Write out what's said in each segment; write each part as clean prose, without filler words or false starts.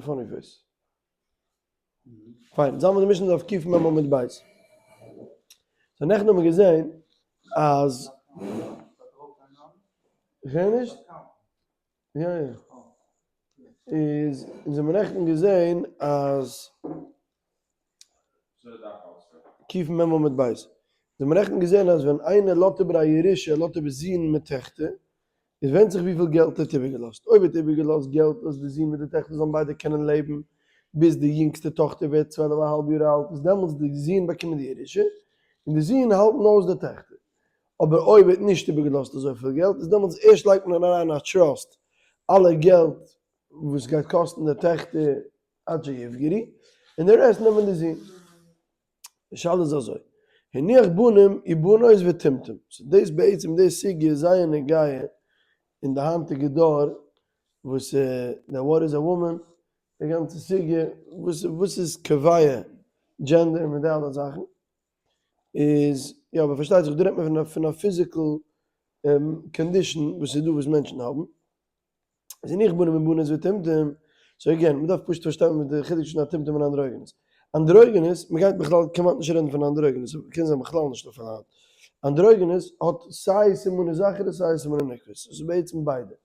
Funny face. פיין, זאלן מיר די משנה דף קמ עמוד ב'. So נעכטן האבן מיר געזען אז. איך הער נישט? יא יא. איז אונז האבן נעכטן געזען אז. קמ עמוד ב'. אונז האבן נעכטן געזען אז ווען איינער לאזט איבער א ירושה, ער לאזט איבער זין מיט טעכטער, עס ווענדט זיך וויפיל געלט ער האט איבערגעלאזט. אויב ער האט איבערגעלאזט געלט אז די זין מיט די טעכטער זאלן ביידע קענען לעבן ביז די יונגסטע טאכטער ווערט 12 א האלב יאר אלט, איז דעמאלטס די זין באקומען די ירושה, און די זין האלטן אויס די טעכטער. אבער אויב ער האט נישט איבערגעלאזט אזויפיל געלט, איז דעמאלטס ערשט לייגט מען אריין א trust אלע געלט וואס גייט קאסטן די טעכטער עד שיבגרו, און די rest נעמען די זין. די שאלה איז אזוי, הניח בנים ובנות וטומטום, so דאס בעצם די סוגיא איז זייער נוגע אין די היינטיגע דור וואס די what is a woman, די גאנצע סוגיא וואס וואס איז קובע gender מיט די אלע זאכן, איז יא אבער פארשטייט זיך דא רעדט מען פון א physical condition וואס איז דא וואס מענטשן האבן. איז הניח בנים ובנות וטומטום, so again, מ'דארף פשוט פארשטיין וואס די חילוק צווישן א טומטום און אנדרוגינוס. אנדרוגינוס, מ'גייט בכלל כמעט נישט רעדן פון אנדרוגינוס, קען זיין בכלל נישט אויף היינט. אנדרוגינוס האט סיי סימני זכר און סיי סימני נקבות, עס איז בעצם ביידע.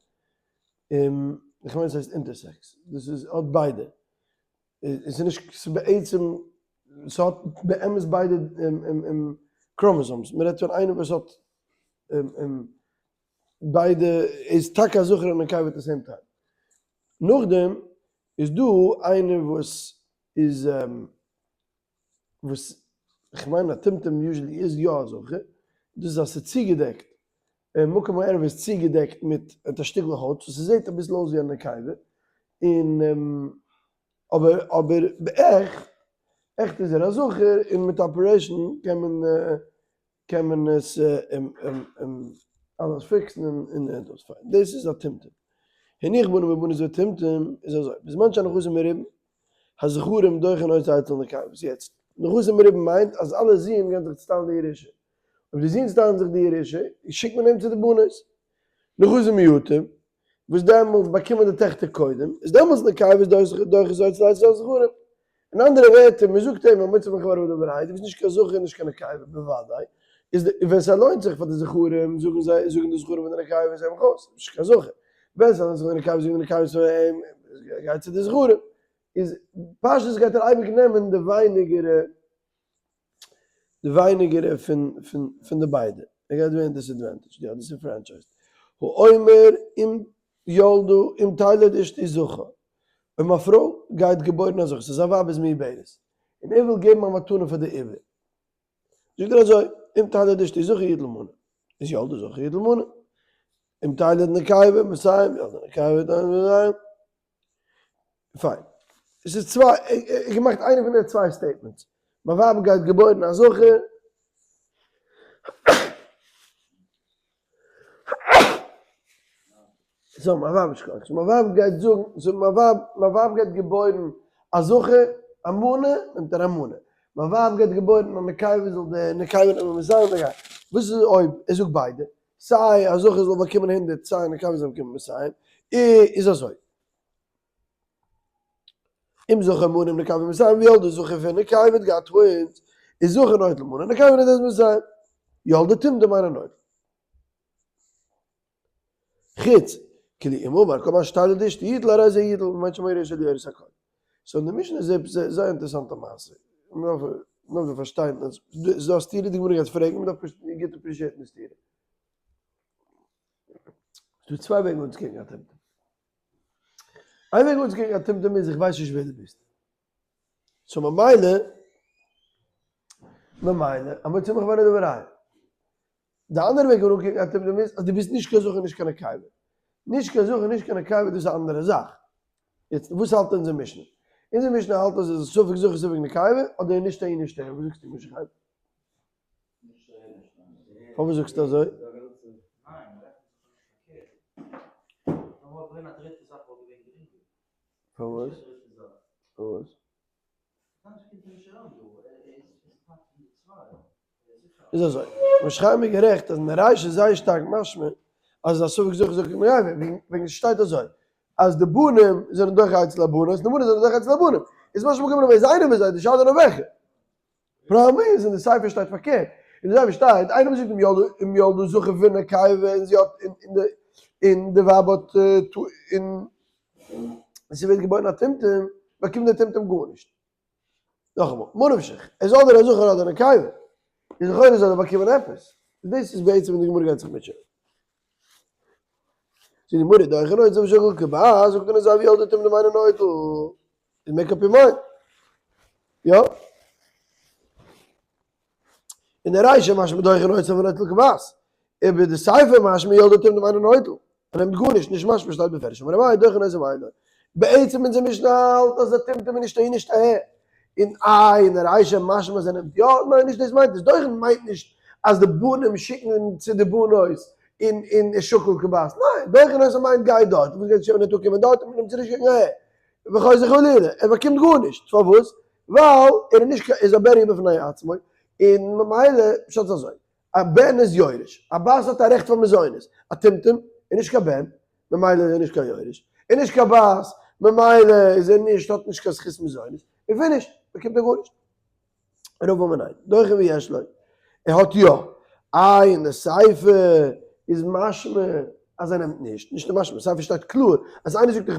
איך מיין עס הייסט intersex, דאס איז האט ביידע. עס איז נישט, ס'איז בעצם, ס'האט באמת ביידע chromosomes, מ'רעדט פון איינער וואס האט ביידע איז טאקע א זכר און נקבה at the same time. נאכדעם איז דא איינער וואס איז וואס כ'מיין א טומטום usually איז יא א זכר, דאס איז אז ס'איז צוגעדעקט, מקום הערווה איז צוגעדעקט מיט מיט א שטיקל הויט so ס'זעט אביסל אויס ווי א נקבה, און אבער אבער בעכט עכט איז ער א זכר און מיט operation קען מען קען מען עס אלעס fix ן און דאס פיין. דאס איז א טומטום. הניח בנים ובנות וטומטום איז אזוי, בזמן שהנכסים מרובים, הזכרים דוחין אותו אצל נקבות. יעצט, נכסים מרובים מיינט אז אלע זין גייען זיך צוטיילן די ירושה. אויב די זין צוטיילן זיך די ירושה, שיקט מען אים צו די בנות. נכסים מועטים, וואס דעמאלטס באקומען די טעכטער קודם, איז דעמאלטס נקבות דוחות אצל הזכרים. אין אנדערע ווערטער, מען זאגט אים המוציא מחברו דבר ה', דו ביסט נישט קיין זכר און נישט קיין נקבה, בוודאי, איז די, ווען ס'לוינט זיך פאר די זכרים, זאגן זיי, זאגן די זכרים פאר די נקבות, זיי האבן חוץ, ביסט נישט קיין זכר. ווען ס'לוינט זיך פאר די נקבות, זאגן די נקבות פאר אים, גיי צו די זכרים. איז פשטות גייט ער אייביג נעמען די ווייניגערע. די ווייניגערע פון פון פון די ביידע, ער גייט ווערן disadvantaged, יא disenfranchised, האומר אם ילדה אם תלד אשתי זכר, אויב מיין פרוי גייט געבוירן א זכר, so זיין ווייב איז מעוברת, און ער וויל געבן א מתנה פאר די עובר, זאגט ער אזוי, אם תלד אשתי זכר יטול מנה, איז ילדה זכר יטול מנה, אם תלד נקבה מאתים, ילדה נקבה יטול מאתים. פיין. עס איז צוויי, ער האט געמאכט איינע פון די צוויי statements. מיין ווייב גייט געבוירן א זכר. so מיין ווייב איז שכוח. so מיין ווייב גייט זאגן, so מיין ווייב, מיין ווייב גייט געבוירן א זכר, א מנה, נעמט ער א מנה. מיין ווייב גייט געבוירן א נקבה, זאל די נקבה נעמען מאתים, וואס איז אויב ער זאגט ביידע? סיי א זכר זאל באקומען הונדרעט סיי א נקבה זאל באקומען מאתים, איז אזוי. אם זכר מנה אם נקבה מאתים וילדה זכר ונקבה האט געהאט twins, איז זכר נוטל מנה נקבה נוטלת מאתים, ילדה טומטום אינו נוטל. חוץ, כאילו אם אמר כל מה שתלד אשתי יטול הרי זה יטול, מיינט שמוריש אל יורש הכל. so אין די משנה איז עפעס זייער אינטערעסאנטע מעשה. מ'דארף דא פארשטיין אז ס'איז דא א סתירה, די גמרא גייט פרעגן, מ'דארף פשוט גוט appreciate ן די סתירה. ס'דא צוויי וועגן אנצוקוקן א טומטום. איין וועג אנצוקוקן א טומטום איז איך ווייס נישט ווער דו ביסט. so ממילא, ממילא, המוציא מחברו דבר ה'. די אנדערע וועג אנקוקן א טומטום איז אז דו ביסט נישט קיין זכר נישט קיין נקבה. נישט קיין זכר נישט קיין נקבה דאס איז א אנדערע זאך. יעצט וואס האלט אונזער משנה? אונזער משנה האלט אז עס איז ספק זכר ספק נקבה אדער נישט אהין נישט אהין. וואס זאגסטו משה חיים? פארוואס זאגסטו אזוי? פארוואס? פארוואס? איז אזוי, משה חיים איז גערעכט אז אין די רישא איז זייער שטארק משמע אז עס איז א ספק זכר ספק נקבה, וועגן עס שטייט אזוי. אז די בנים זענען דוחה אצל הבנות און די בנות זענען דוחה אצל הבנים. איז משמע גמרא ווער איז איינער פון זיי, די שאלה איז נאר וועלכע. פראבלעם איז אין די סיפא שטייט פארקערט, אין די סיפא שטייט איינער וואס זאגט אם ילדה אם ילדה זכר ונקבה און זי האט און די און די ווייב האט און ס'ווערט געבוירן א טומטום באקומט דער טומטום גארנישט. נאכאמאל, מה נפשך, עס איז אדער א זכר אדער א נקבה, איז לכאורה זאל ער באקומען עפעס, דאס איז בעצם וואס די גמרא גייט זיך מוטשענען. זאגט די גמרא, דוחה נוטל ושוקל כבת, זאגט ער אזוי ווי ילדה טומטום אינו נוטל, איז make up your mind. יא? אין די רישא משמע דוחה נוטל ונוטל כבת, איבער די סיפא משמע ילדה טומטום אינו נוטל, ער נעמט גארנישט, נישט משמע שטייט בפירוש, אמר אביי דוחה נוטל ואינו. בעצם אונזער משנה האלט אז א טומטום איז נישט אהין נישט אהער, און איי אין די רישא משמע אז ער נעמט יא, ניין נישט דאס מיינט עס, דוחה מיינט נישט אז די בנים שיקן צו די בנות און און שקל כבת, ניין, דוחה נוטל מיינט גיי דארט, וואס גייט שוין ניטא קומען דארט און צוריק שיקן אהער, וחוזר חלילה, ער באקומט גארנישט, פארוואס? ווייל ער איז נישט קיין, ער איז א בריה בפני עצמו, און ממילא פשט איז אזוי, א בן איז יורש, א בת האט א רעכט פאר מזונות, א טומטום איז נישט קיין בן, ממילא איז ער נישט קיין יורש, און נישט קיין בת, ממילא איז ער נישט, האט נישט קיין זכות מזונות, און finish, באקומט ער גארנישט. רבא אמר ניין, דוחה ויש לו, ער האט יא, איי אין די סיפא איז משמע אז ער נעמט נישט, נישט משמע, סיפא שטייט קלאר אז איינער זאגט איך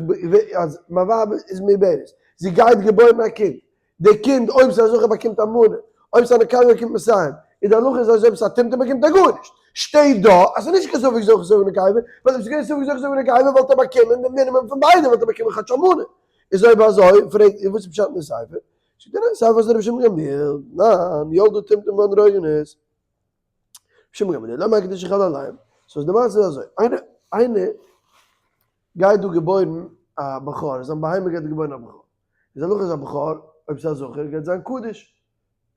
אז מיין ווייב איז מעוברת, זי גייט געבוירן א קינד, די קינד אויב ס'איז א זכר באקומט א מנה, אויב ס'איז א נקבה באקומט מאתים, און די הלכה איז אז אויב ס'איז א טומטום באקומט ער גארנישט, שטייט דא אז ס'איז נישט קיין ספק זכר ספק נקבה, ווייל אויב ס'איז געווען ספק זכר ספק נקבה וואלט ער באקומען די מינימום פון ביידע וואלט ער באקומען כאטש א מנה, איז אויב אזוי פרעגט איר וואס איז פשט אין די סיפא? זאגט ער ניין, סיפא איז רבי שמעון גמליאל, ניין, ילדה טומטום ואנדרוגינוס, רבי שמעון גמליאל, למה הקדוש חל עליהם? so די מעשה איז אזוי, איינער איינער גייט דא געבוירן א בכור, זיין בהמה גייט געבוירן א בכור, איז הלכה איז א בכור, אויב ס'איז א זכר גייט זיין קדוש,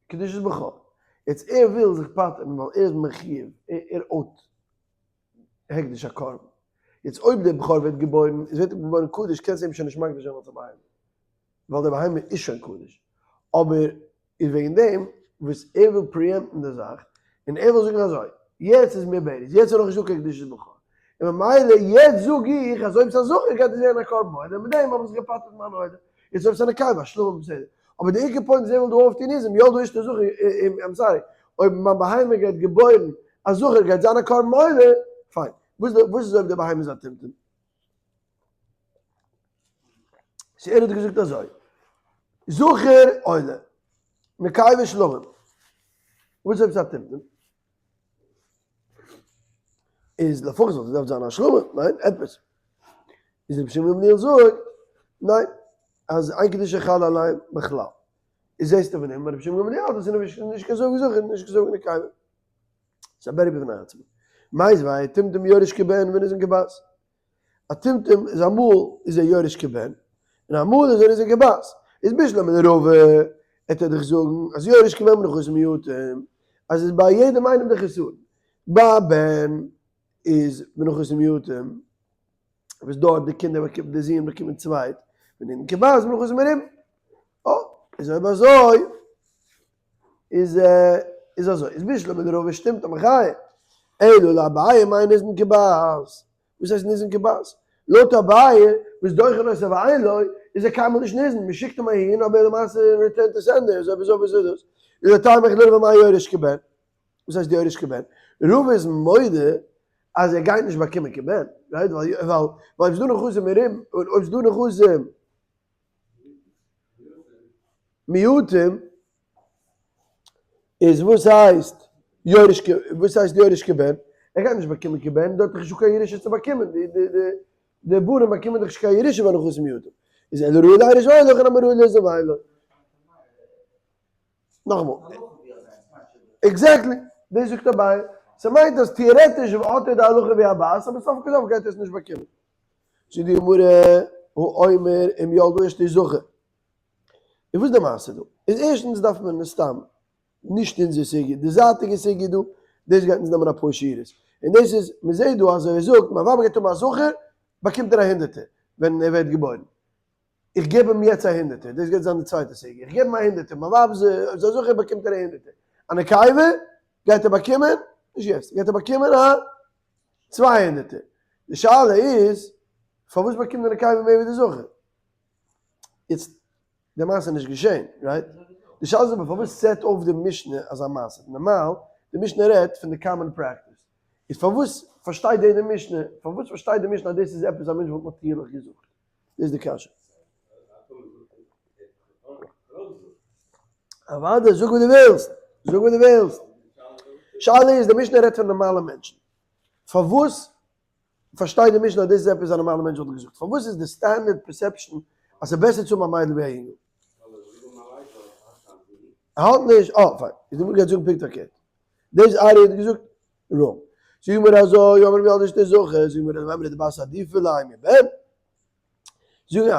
קדושת בכור, יעצט ער וויל זיך פטר'ן ווייל ער איז מחיוב, ער owed הקדש א קרבן, יעצט אויב דער בכור ווערט געבוירן, איז ווערט ער געבוירן קדוש קענסטו אים שוין נישט מקדיש זיין אלס א בהמה, ווייל די בהמה איז שוין קדוש, אבער איז וועגן דעם וואס ער וויל preempt ן די זאך, און ער וויל זאגן אזוי, יעצט איז מיר בעריס, יעצט איז נאכנישט דא קיין קדושת בכור, און ממילא יעצט זאג איך אז אויב ס'איז א זכר גייט עס ווערן א קרבן עולה, און מיט דעם האב איך זיך געפטר'ט מיין עולה, יעצט אויב ס'איז א נקבה, שלום בסדר, אבער די עיקר point וואס ער וויל דא אויפטון איז, אם ילדה אשתו זכר, I'm sorry, אויב מיין בהמה גייט געבוירן א זכר גייט זיין א קרבן עולה, פיין, וואס איז אויב די בהמה איז א טומטום? so ער האט געזאגט אזוי, זכר עולה, נקבה שלמים, וואס איז עפעס א טומטום? איז לפחות זאל דארף זיין א שלמים, ניין? עפעס. איז רבי שמעון גמליאל זאגט, ניין, אז אין קדושה חלה עליהם בכלל. איז זעסטו פון דעם, רבי שמעון גמליאל האלט אז ס'איז נישט קיין ספק זכר, נישט קיין ספק נקבה. ס'איז א בריה בפני עצמו. מיתיבי, טומטום יורש כבן וניזון כבת. א טומטום איז אמאל איז ער יורש כבן, און אמאל איז ער ניזון כבת. איז בשלמא לרבא, עט ער דיך זאגן אז יורש כבן בנכסים מועטים, אז איז ביי יעדעם איינעם די חסרון. ביי א בן איז בנכסים מועטים, וואס דארט די קינדער באקומען, די זוהן באקומען צווייט, וניזון כבת בנכסים מרובים. אה, איז אויב אזוי איז איז אזוי, איז בשלמא לרבא שטימט א מחיה, אלא לאביי מאי ניזון כבת, וואס הייסט ניזון כבת? לויט אביי וואס דוחין אותו ואין לו, איז ער קיינמאל נישט ניזון, מען שיקט אים אהין אבער למעשה return to sender, איז אויב אזוי וואס איז דאס? איז לטעמיך לרבא מאי יורש כבן? וואס הייסט יורש כבן? רבא איז מודה אז ער גייט נישט באקומען כבן, right? ווייל ווייל אויב ס'דא נכסים מרובים, אויב ס'דא נכסים מועטים, איז וואס הייסט יורש כ וואס הייסט יורש כבן? ער גייט נישט באקומען כבן, דארט איז נישטא קיין ירושה צו באקומען, די די די די בנים באקומען דאך נישט קיין ירושה ביי נכסים מועטים, איז אלא ראוי ליורש ואין לו, הכא נמי ראוי ליזם ואין לו. נאכאמאל. exactly! דאס זאגט אביי. ס'מיינט אז טעארעטיש האט ער די הלכה ווי א בת, אבער סוף כל סוף גייט ער עס נישט באקומען. זאגט די גמרא, האומר אם ילדה אשתו זכר. און וואס איז די מעשה דא? איז ערשטנס דארף מען מסתם, נישט אונזער סוגיא, די זייטיגע סוגיא דא, דאס גייט אונז נעמען אפאר שורות. און דאס איז, מען זעט דא אז ער זאגט, מיין ווייב גייט האבן א זכר, באקומט ער א הונדערטער ווען ער ווערט געבוירן. איך געב אים יעצט א הונדערטער, דאס גייט זיין די צווייטע סוגיא, איך געב אים א הונדערטער, מיין ווייב איז אויב זי איז א זכר באקומט ער א הונדערטער, א נקבה גייט ער באקומען, נישט יעצט, גייט ער באקומען א צוויי הונדערטער, די שאלה איז. פארוואס באקומט די נקבה מער ווי די זכר? יעצט, די מעשה איז נישט געשען, right? די שאלה איז אבער פארוואס set אויף די משנה אזא מעשה? נארמאל, די משנה רעדט פון די common practice. איז פארוואס פארשטייט דער די משנה, פארוואס פארשטייט די משנה אז דאס איז עפעס א מענטש וואלט נאטירליך געזאגט? דאס איז די קשיא. אוודאי, זאג וואס דו ווילסט, זאג וואס דו ווילסט. שאלה איז, די משנה רעדט פון נארמאלע מענטשן. פארוואס פארשטייט די משנה אז דאס איז עפעס א נארמאלע מענטש וואלט געזאגט? פארוואס איז די standard perception אז ס'איז בעסער צו האבן א מיידל ווי א יונגל? ער האלט נישט, אה פיין, איז די גמרא גייט זאגן פונקט פארקערט. דאס ארי האט געזאגט wrong. זאגט די גמרא אזוי, אמר רבי ילדה שתי זכר, זאגט די גמרא למימרא דבת עדיפא ליה מבן. זאגן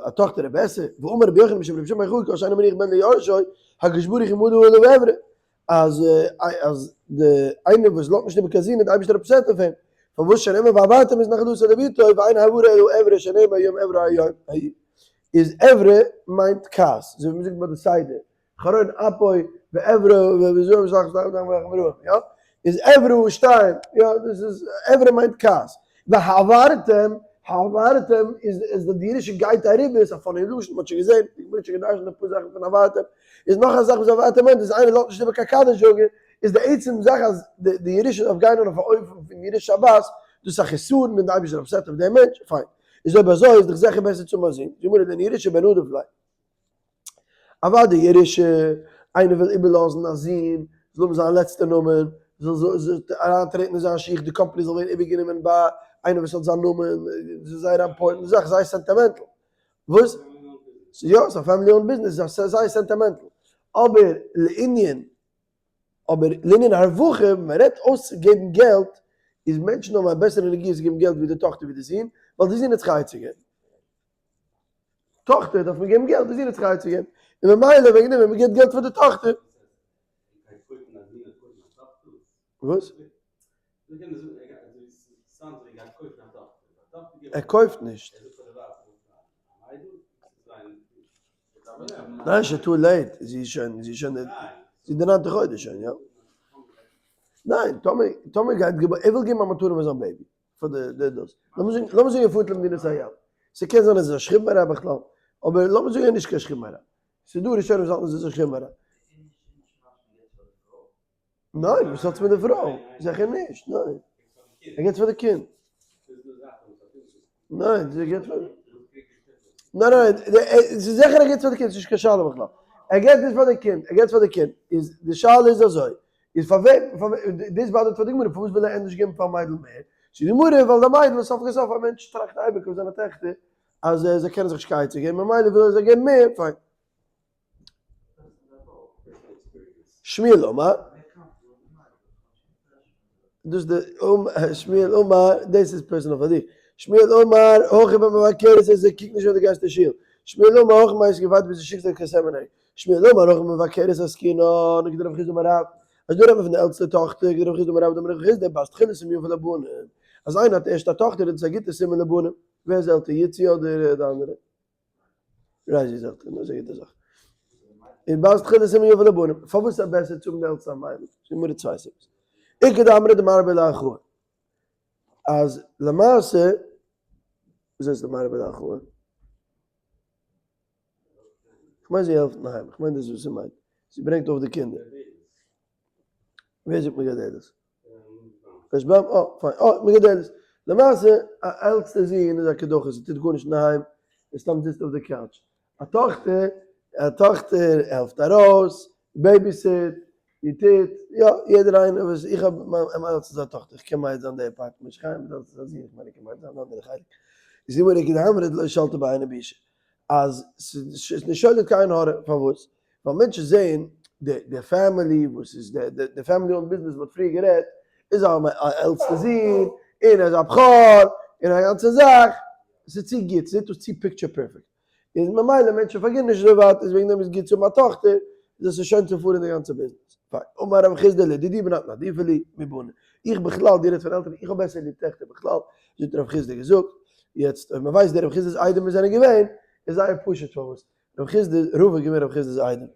א טאכטער איז בעסער, ואמר רבי יוחנן בשם רבי שמעון בר יוחאי כל שאינו מניח בן ליורשו, הקדוש ברוך הוא מודה עליו עברה, אז אז די איינער וואס לאזט נישט איבער קיין זון איז די אייבערשטער upset אויף אים, פארוואס שנאמר והעברתם את נחלתו לבתו ואין העברה אלא עברה שנאמר היום עברה היום איז עברה מיינט כעס, אזוי ווי מ'זאגט ביי די סדר, חרון אפו ועברה וזוהר ושלח ושלח ושלח ורחם יא? איז עברה שתיים, יא דאס איז עברה מיינט כעס, והעברתם, העברתם איז איז די ירושה גייט אריבער, ס'איז א funny לשון, מ'האט שוין געזען, די גמרא האט שוין געדרשנט אפאר זאכן פון העברתם, איז נאך א זאך וואס העברתם מיינט איז איינער לאזט נישט איבער קיין קדיש זאגער, איז די עצם זאך אז די ירושה דארף גיין אויף א אופן פון ירושה הבת, דאס איז א חסרון און די אייבערשטער upset אויף דעם מענטש, פיין. איז אויב אזוי איז דאך זיכער בעסער צו האבן א זון, די גמרא דען ירושה בן עדיף ליה. אוודאי ירושה, איינער וויל איבערלאזן א זון, זאל האבן זיין לעצטע נאמען, זאל אריינטרעטן אין זיין שיך, די קאמפאני זאל ווערן איבערגענומען ביי איינער וואס האט זיין נאמען, דאס איז זייער א important זאך, זייער sentimental. וואס? יא, ס'איז א family owned business, ס'איז זייער sentimental. אבער לענין, אבער לענין הרווחה, ווען מען רעדט אויסצוגעבן געלט, איז מענטשן האבן א בעסערע נגיעה צו געבן געלט ווי די טאכטער ווי די זון, ווייל די זון האט זיך א עצה געגעבן. טאכטער דארף מען געבן געלט, די זון האט זיך א עצה געגעבן, און ממילא וועגן דעם ווען מען געבט געלט פאר די טאכטער. וואס? ער קויפט נישט. ניין שוין too late, זי איז שוין, זי איז שוין, זי איז די ניינטע חודש שוין, יא? ניין, טאמער, טאמער גייט ער וויל געבן א מתנה פאר זיין baby. פאר די די דאס. לאמיר זאגן לאמיר זאגן ער פארט למדינת הים. ס'קען זיין אז עס איז א שכיב מרע בכלל. אבער לאמיר זאגן ער איז נישט קיין שכיב מרע. ס'איז דא ראשונים וואס האלטן אז עס איז א שכיב מרע. ניין, וואס האט עס מיט די פרוי? זיכער נישט, ניין. ער געבט פאר די קינד. ניין, זי געבט פאר. ניין ניין, ס'איז זיכער ער געבט פאר די קינד, ס'איז נישט קיין שאלה בכלל. ער געבט נישט פאר די קינד, ער געבט פאר די קינד. איז די שאלה איז אזוי, איז פאר וועם, פאר וועם, דאס באדערט פאר די גמרא, פארוואס וויל ער ענדערש געבן פאר מיידל מער? זאגט די גמרא, ווייל די מיידל, סוף כל סוף א מענטש טראכט אייביג אויף זיינע טעכטער, אז זיי קענען זיך נישט קיין עצה געבן, ממילא וויל ער זיי געבן מער, פיין. שמואל אמר, דאס די שמואל אמר, דאס איז personal פאר דיר, שמואל אמר, הכא במבכרת, ער קוקט נישט ווען דו גייסט אין שול, שמואל אמר, הכא במאי עסקינן, ווארט ביז דו שיקסט אים קיין seminary, שמואל אמר, הכא במבכרת עסקינן, כדרב חסדא אמר רב, אז דא רעדט מען פון די עלטסטע טאכטער, כדרב חסדא אמר רב דאמר רב חסדא, בת תחילה סימן יפה לבנים, אז איינער האט ערשט א טאכטער איז דאס א גוטע סימן לבנים, ווער איז עלטער יצי אדער די אנדערע? רייזי זאגט און דאס איז א גוטע זאך. און בת תחילה סימן יפה לבנים. פארוואס איז בעסער צו האבן די עלטסטע א מיידל? ס'איז מרא צוויי סיבות. איכא דאמרי דמרבה להכרעה. אז למעשה, וואס הייסט דמרבה להכרעה? כ'מיין זי העלפט אינדערהיים, כ'מיין דאס איז וואס זי מיינט. זי ברענגט אויף די קינדער. ווער זאגט מגדלת? רשבם, אה, פיין, אה, מגדלת. למעשה, א עלטסטע זון איז א קדחת, ער טוט גארנישט אינדערהיים, ער סתם זיצט אויף די couch. א טאכטער, א טאכטער העלפט ארויס, babysit, זי טוט, יא, יעדער איינער וואס, איך האב מיין עלטסטע איז א טאכטער, איך קען מעיד זיין די part, משה חיים איז עלטסטע א זון, איך מיין איך קען מעיד זיין די אנדערע חלק. איז די גמרא כדאמרת לא שלטא בעינא בישא, אז ס'איז נישט שולט קיין עין הרע, פארוואס? ווייל מענטשן זעהן די family וואס איז די family owned business וואס מ'האט פריער גערעדט, איז א עלטסטע זון, און ער איז א בכור, און א גאנצע זאך, ס'איז צו גוט, ס'זעט אויס צו picture perfect, איז ממילא מענטשן פארגינען נישט אזוי ווייט, איז וועגן דעם איז גוט צו האבן א טאכטער, איז עס שוין צו פארן די גאנצע ביזנעס. פיין, אמר רב חסדא לדידי בנתין עדיפא לי מבני, איך בכלל, דו רעדסט פון עלטערן, איך האב בעסער ליב טעכטער בכלל, אזוי האט רב חסדא געזאגט, יעצט אויב מ'ווייסט ווער רב חסדא'ס איידעמער זענען געווען, איז זייער פשוט פארוואס רב חסדא, רבא איז געווען רב חסדא'ס איידעם.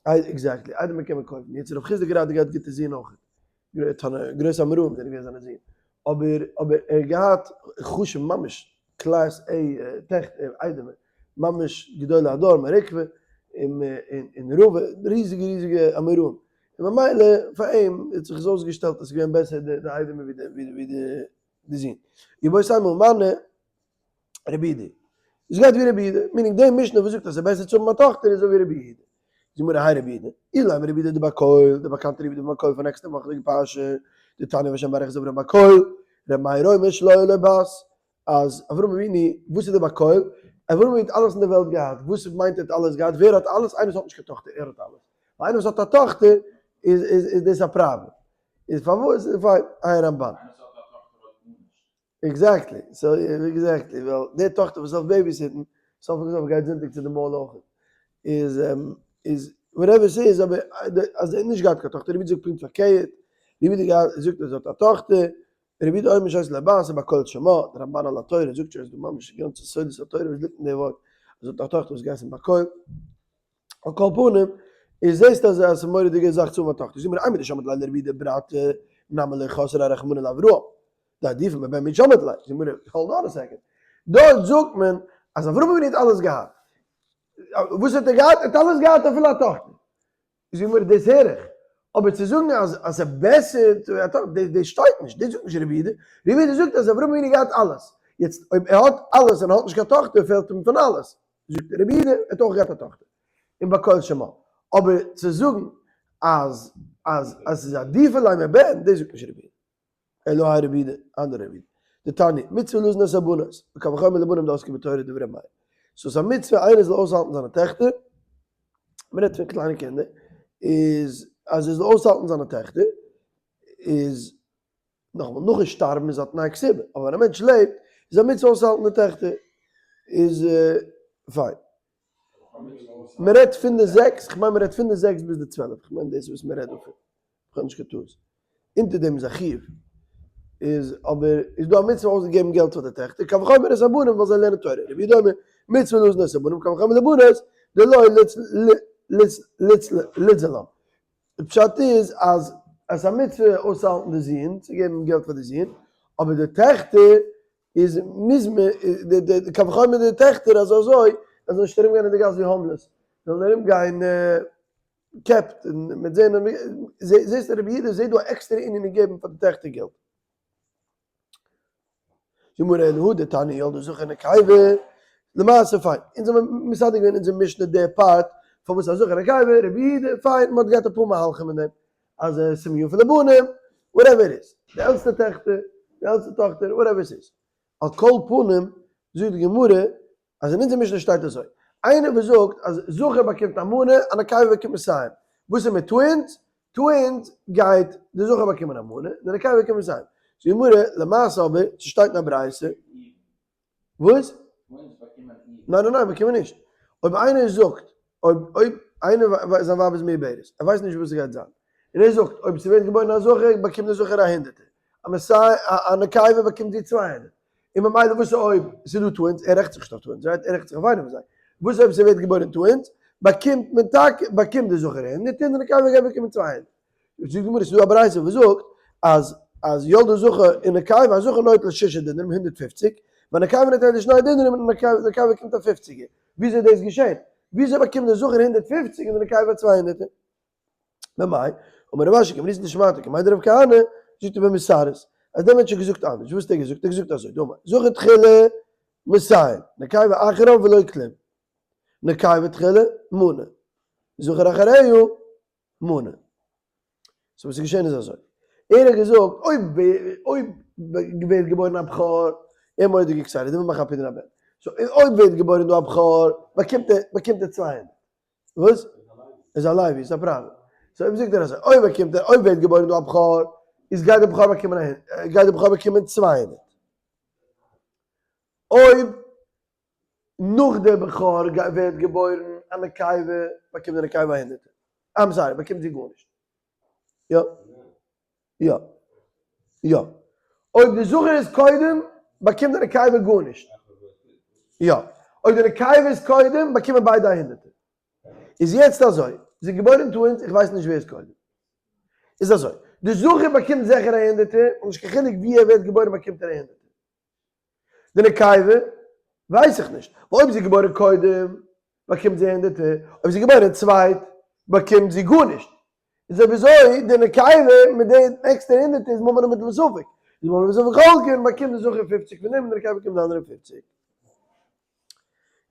exactly, איידעמער קען מען קויפן. יעצט רב חסדא גראדע געהאט גוטע זין אויך. גרויסע אמוראים זענען געווען זיינע זין. אבער אבער ער האט געהאט חושים ממש. class A טעכטער, איידעמער, ממש גדולי הדור מרקוה און און רבא, ריזיגע ריזיגע אמוראים, און ממילא פאר אים האט זיך עס אויסגעשטעלט אז ס'איז געווען בעסער די איידעמער ווי די זון. איבעית אימא מני רבי יהודה. עס גייט ווי רבי יהודה, meaning די משנה וואס זאגט אז ס'איז בעסער צו האבן א טאכטער איז אזוי ווי רבי יהודה. זאגט גמרא הי רבי יהודה, אילימא רבי יהודה דבכל, די באקאנטע רבי יהודה פון בכל פון נעקסטע וואכעדיגע פרשה, דתניא והשם ברך את אברהם בכל, ר' מאיר אומר שלא היה לו בת, אז אברהם אבינו, וואס איז די בכל? אברהם אבינו האט אלעס אין די וועלט געהאט, וואס מיינט ער האט אלעס געהאט? ווער האט אלעס? איינער וואס האט נישט קיין טאכטער, ער האט אלעס. ווייל איינער וואס האט א טאכטער איז איז דאס א פראבלעם. איז פארוואס? פיין, איין רמבן. איינער וואס האט א טאכטער האט גארנישט. exactly, so exactly, ווייל די טאכטער וואס דארף babysit ן, סוף כל סוף גייט זונטאג צו די mall אויך, איז איז whatever ס'איז, אבער אז ער האט נישט געהאט קיין טאכטער, רבי זאגט פונקט פארקערט, רבי זאגט אז ער האט א טאכטער, רבי יהודה אומר שהיתה לו בת ובכל שמה, דער רמבן על התורה זאגט שוין אז דא ממש די גאנצע סודות התורה וואס ליגט אין די ווארט, אז ער האט א טאכטער וואס געהייסן בכל, על כל פנים, איז זעסט אז עס איז מורא'דיגע זאך צו האבן א טאכטער, זאג מיר אימר דשמעת ליה לרבי יהודה ברתא נמי לא חסרה רחמנא לאברהם, דעדיפא מבן מדשמעת ליה, זאג מיר hold on a second, דארט זאגט מען אז אברהם אבינו האט אלעס געהאט, וואס האט ער געהאט? ער האט אלעס געהאט אפילו א טאכטער, זאג מיר דאס הער איך, אבער צו זאגן אז אז ס'איז בעסער צו האבן א טאכטער, דאס דאס שטייט נישט, דאס זאגט נישט רבי יהודה, רבי יהודה זאגט אז אברהם אבינו געהאט אלעס, יעצט אויב ער האט אלעס און האט נישט קיין טאכטער פעלט אים פון אלעס, זאגט רבי יהודה ער האט אויך געהאט א טאכטער, און בכל שמה, אבער צו זאגן אז אז אז ס'איז עדיפא ליה מבן, דאס זאגט נישט רבי יהודה. אלא האי רבי יהודה, אנדערע רבי יהודה. דתניא, מצוה לזון את הבנות, וקל וחומר לבנים דעסקו בתורה דברי מאיר. סאו ס'איז א מצוה איינער זאל אויסהאלטן זיינע טעכטער, מ'רעדט פון קליינע קינדער, איז אז ער זאל אויסהאלטן זיינע טעכטער, איז נאכאמאל נאכן שטארבן איז א תנאי כתובה, אבער ווען א מענטש לעבט איז א מצוה אויסצוהאלטן די טעכטער, איז פיין. מ'רעדט פון די זעקס, כ'מיין מ'רעדט פון די זעקס ביז די 12, כ'מיין דאס איז וואס מ'רעדט דא פון. כ'האב נישט קיין טעות. אונטער דעם איז א חיוב. איז אבער איז דא א מצוה אויסגעגעבן געלט פאר די טעכטער, קל וחומר את הבנים ווייל זיי לערנען תורה. רבי יהודה אומר, מצוה לזון את הבנים, קל וחומר לבנות, דלא ליתזלם. די פשט איז אז עס איז א מצוה אויסצוהאלטן די זין, צו געבן געלט פאר די זין, אבער די טעכטער איז מוז מען, די קל וחומר די טעכטער אז אזוי, זיי זאלן נישט ארומגיין אין די גאס ווי homeless, זיי זאלן ארומגיין קעפט און מיט זען זעסט רבי יהודה זעט דא א עקסטערע ענין אין געבן פאר די טעכטער געלט. גמרא אלא הא דתניא ילדה זכר נקבה, למעשה פיין, אונז האבן מסדר געווען אונזער משנה די part פארוואס א זכר נקבה, רבי יהודה, פיין, מען האט געהאט אפאר מהלכים אין דעם, אז סימן יפה לבנים, whatever איז, די עלטסטע טעכטער, די עלטסטע טאכטער, whatever ס'איז. על כל פנים, זאגט די גמרא, אז אין אונזער משנה שטייט אזוי, איינער וואס זאגט אז זכר באקומט א מנה, א נקבה באקומט מאתים, וואס איז מיט twins? twins גייט די זכר באקומען א מנה, די נקבה באקומט מאתים. זאגט די גמרא, למעשה אבער, ס'שטייט אין א ברייתא, וואס? ניין ניין ניין באקומען נישט. אויב איינער זאגט, אויב אויב איינער זיין ווייב איז מעוברת, ער ווייסט נישט וואס ס'גייט זיין, און ער זאגט אויב ס'ווערט געבוירן א זכר באקומט די זכר א הונדערטער, א מאתים א נקבה באקומט זי 200, און ממילא וואס איז אויב ס'איז דא twins, ער רעכנט זיך נישט אויף twins, right? ער רעכנט זיך אויף איינער פון זיי. וואס אויב ס'ווערט געבוירן twins, באקומט מען טאקע, באקומט די זכר הונדערט און די נקבה גייט באקומען 200. זאגט די גמרא, ס'איז דא א ברייתא וואס זאגט אז אז ילדה זכר און נקבה, א זכר נוטל שישה דינרים, 150, והנקבה נוטלת שני דינרים, און די נקבה באקומט א פופציגער. וויאזוי איז דאס געשען? וויאזוי באקומט די זכר 150 און די נקבה 200? במאי, אמר רב אשי כמריז דשמעתא כמאי דרב כהנא, זאגט ער במסרס, אז דער מענטש האט געזאגט אנדערש, וואס האט ער געזאגט? ער האט געזאגט אזוי, דאמר, זכר תחילה מאתים, נקבה אחריו ולא כלום, נקבה תחילה מנה, זכר אחריו מנה. so וואס איז געשען איז אזוי, ער האט געזאגט אויב אויב ווערט געבוירן א בכור, ער מורא'דיג excited, ער וויל מאכן א פדיון הבן, so אויב ווערט געבוירן דא א בכור, באקומט ער באקומט ער 200. וואס? איז א לוי, איז א פראבלעם. so אויב זאגט ער אזוי, אויב באקומט ער, אויב ווערט געבוירן דא א בכור, איז גייט די בכור באקומען א, גייט די בכור באקומען 200. אויב נאך די בכור ווערט געבוירן א נקבה, באקומט די נקבה א הונדערטער. I'm sorry, באקומט זי גארנישט. יא. יא. יא. אויב די זכר איז קודם, באקומט די נקבה גארנישט. יא. אויב די נקבה איז קודם, באקומען ביידע א הונדערטער. איז יעצט אזוי, זי איז געבוירן twins, איך ווייס נישט ווער איז קודם. איז אזוי, די זכר באקומט זיכער א הונדערטער, און נישט קיין חילוק ווי ער ווערט געבוירן באקומט ער א הונדערטער. די נקבה ווייס איך נישט, ווייל אויב זי איז געבוירן קודם באקומט זי הונדערטער, אויב זי איז געבוירן צווייט באקומט זי גארנישט. איז אויב אזוי די נקבה מיט די עקסטערע הונדערטער איז ממון מיט בספק, איז ממון בספק חולקין באקומט די זכר פופציג פון דעם און די נקבה באקומט די אנדערע פופציג.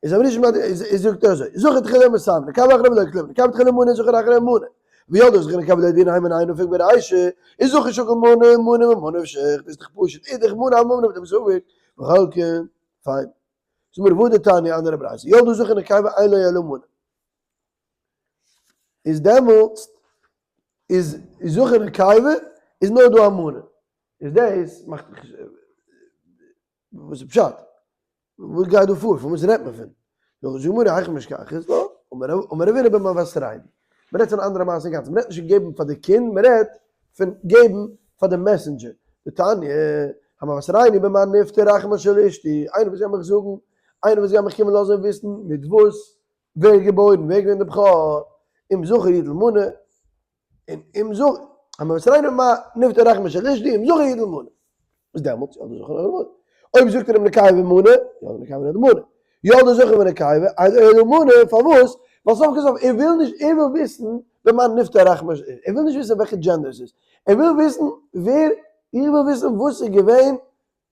איז אבער נישט איז זאגט ער אזוי, זכר תחילה מאתים, נקבה אחריו לא כלום, נקבה תחילה מנה זכר אחריה מנה, וילדה זכר נקבה לא ידעינן הן מנין נפיק ברישא, איז זכר שקל מנה מנה ממה נפשך, דאס איז דאך פשוט, איז דאך מנה ממון מיט בספק, וחולקין, פיין. זאג מיר והא דתניא אנדערע ברייתא, ילדה זכר נקבה אין לו אלא מנה. איז דעמאלטס איז זכר נקבה איז נאר דא א מנה. איז דאס מאכט וואס איז פשט? וואס גייט דא פאר? פון וואס רעדט מען פון? זאגט די גמרא היכי משכחת לה, אמר רב הונא במבשרנו. מען רעדט פון א אנדערע מעשה אינגאנצן, מען רעדט נישט פון געבן פאר די קינד, מען רעדט פון געבן פאר די messenger. דתניא, המבשרני במה נפטר רחמה של אשתי, איינער וואס גייט מיך זאגן, איינער וואס גייט מיך קומען לאזן וויסן מיט וואס ווער איז געבוירן, ווער איז געווען די בכור, אם זכר יטול מנה, און אם זכר, המבשרני במה נפטר רחמה של אשתי, אם זכר יטול מנה. וואס דעמאלטס? ילדה זכר נוטל מנה. אויב זאגט ער אים נקבה מנה, ילדה נקבה נוטל מנה. ילדה זכר ונקבה, אינו אלא מנה, פארוואס? ווייל סוף כל סוף ער וויל נישט, ער וויל וויסן במה נפטר רחמה, ער וויל נישט וויסן וועלכע gender עס איז, ער וויל וויסן ווער, איך וויל וויסן וואס איז געווען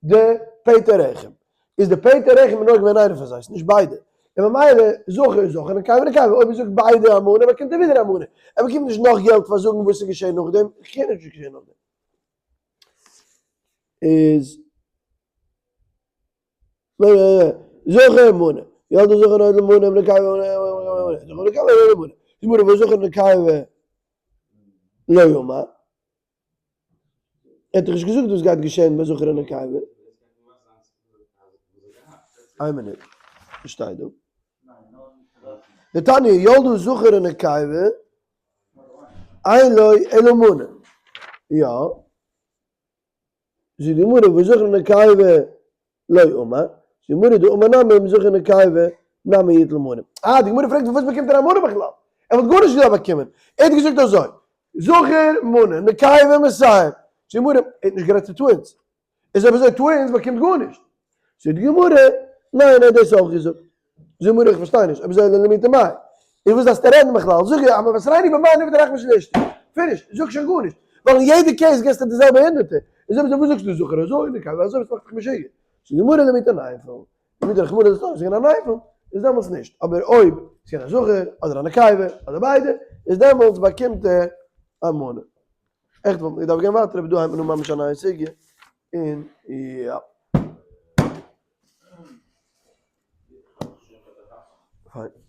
די פטר רחם, איז די פטר רחם איז נאר געווען איינער פון זיי, ס'איז נישט ביידע, און ממילא זכר איז זכר נקבה נקבה, אויב ער זאגט ביידע א מנה באקומט ער ווידער א מנה, ער באקומט נישט נאך געלט פאר זאגן וואס איז געשען נאכדעם, איך קען נישט וואס איז געשען נאכדעם. איז זכר מנה, ילדה זכר נוטל מנה ונקבה מנה, זכר נקבה נוטל מנה, די גמרא והא זכר נקבה לא אמר. ער האט דאך נישט געזאגט וואס גייט געשען ביי זכר און נקבה. איין מינוט, וואס שטייט דא? דתניא ילדה זכר און נקבה, אין לו אלא מנה. יא. זאגט די גמרא והא זכר ונקבה לא אמר, זאגט די גמרא דאמר נמי אם זכר ונקבה נמי יטול מנה. אה, די גמרא פרעגט פארוואס באקומט ער א מנה בכלל? ער וואלט גארנישט געדארפט באקומען, ער האט געזאגט אזוי, זכר מנה, נקבה מאתים, זאגט די גמרא, ער האט נישט גערעדט צו twins, איז אויב אזוי twins באקומט גארנישט. זאגט די גמרא, ניין ער האט דאס אויך געזאגט. זאגט די גמרא איך פארשטיי נישט, אויב אזוי אלא למעוטי מאי, איז וואס דארפסטו רעדן בכלל, זאג איר המבשרני במה נפטר רחמה של אשתי, finish, זאג שוין גארנישט, ווייל אין יעדע case געסטו די זעלבע הונדערטער, איז אויב אזוי וואס זאגסטו זכר אזוי נקבה אזוי וואס מאכט דיך משוגע, זאגט די גמרא למעוטי נפל, למעוטי רחמנא ליצלן איז געווען א נפל, איז דעמאלטס נישט, אבער אויב איז געווען א זכר אדער א נקבה אדער ביידע, איז דעמאלטס באקומט ער א מנה. עכט וואלט מען געדארפט גיין ווייטער אבער דא הייבט מען אן ממש א נייע סוגיא און יא. פיין.